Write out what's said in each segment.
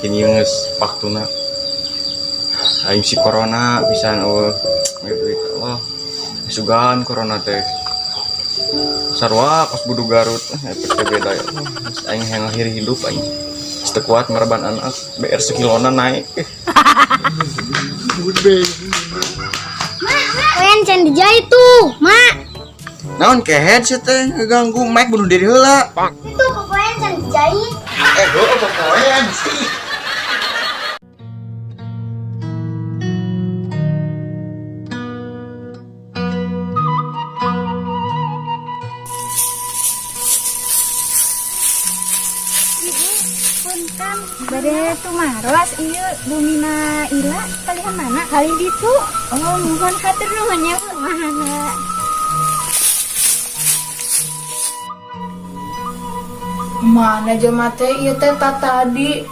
Mungkin ieu geus waktuna. Aing si corona pisan eueuh duit Allah. Sugan corona teh. Sarua kos budu Garut, efek teh beda ya Allah. Geus aing hayang ngakhiri hidup aing. Geus teu kuat maraban anak, BR sekilona naik. Popoean can dijahit tuh, Mak. Naon kehed sih teh ngeganggu Mike bunuh diri heula. Itu popoean can dijahit. Eh, heueuh popoean sih. Ibu, punten. Bade tumaros ieu bumina Ila kalian mana? Kali ditu. Oh, muhun hatur nuhun nya, Bu. Mangga. Mana jelema teh ieu teh tadi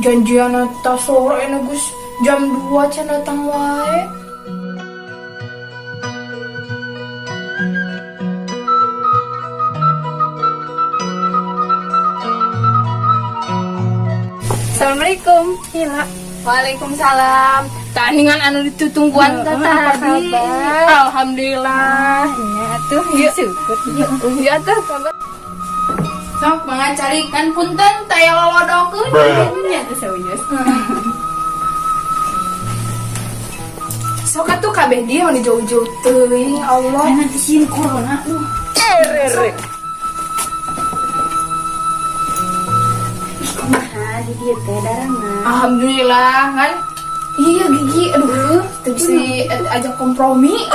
janjian eta sore na geus jam 2 can datang wae. Assalamualaikum. Ila. Waalaikumsalam. Tandingan anu ditutungguan teh apa tadi. kabar? Alhamdulillah. Iya atuh, syukur. Iya tuh, kabar. Sok mangacarikan punten teh lolodokeun. Nya tuh serius. Sok atuh kabeh dia mah jauh-jauh teuing Allah. Mana sieun corona lu. Ih, kumaha di dieu teh darama. Alhamdulillah kan. Iya gigi, aduh, teu bisa ajak kompromi.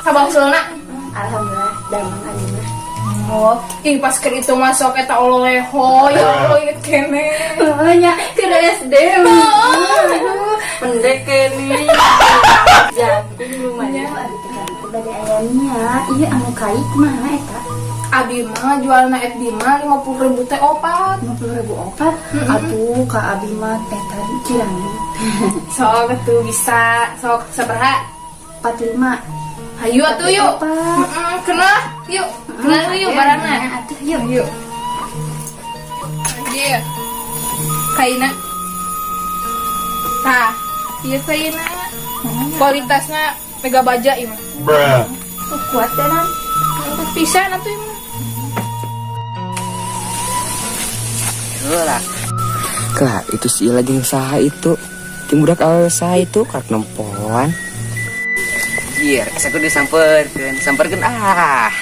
Sabangsulna. Alhamdulillah damang abi mah. Oh, ih pas keur itu masuk eta ololeho, ya Allah inget kene. Oh nya keur SD. Aduh, pendek kene. Jangkung lumayan abi teh kan bade aya niat. Ieu anu kai kumaha eta? Abi mah jualna et bima 50.000 teh opat. 50.000 opat. Atuh ka abi mah teh tadi kirang. Sok atuh bisa, sok sabaraha? 45. Hayu atuh yuk. Opat. Heeh, kena yuk. Kena yuk barana. Atuh yuk. Yuk. Iya. Kaina. Tah, ieu kaina. Kualitasnya mega baja ieu mah. Tuh kuat teh nan. Kuat pisan atuh ieu mah. Heula. Kak, itu si Ila jeung saha itu? Tim budak awewe saha itu karek nempoan. Jir, asa kudu samperkeun, samperkeun ah.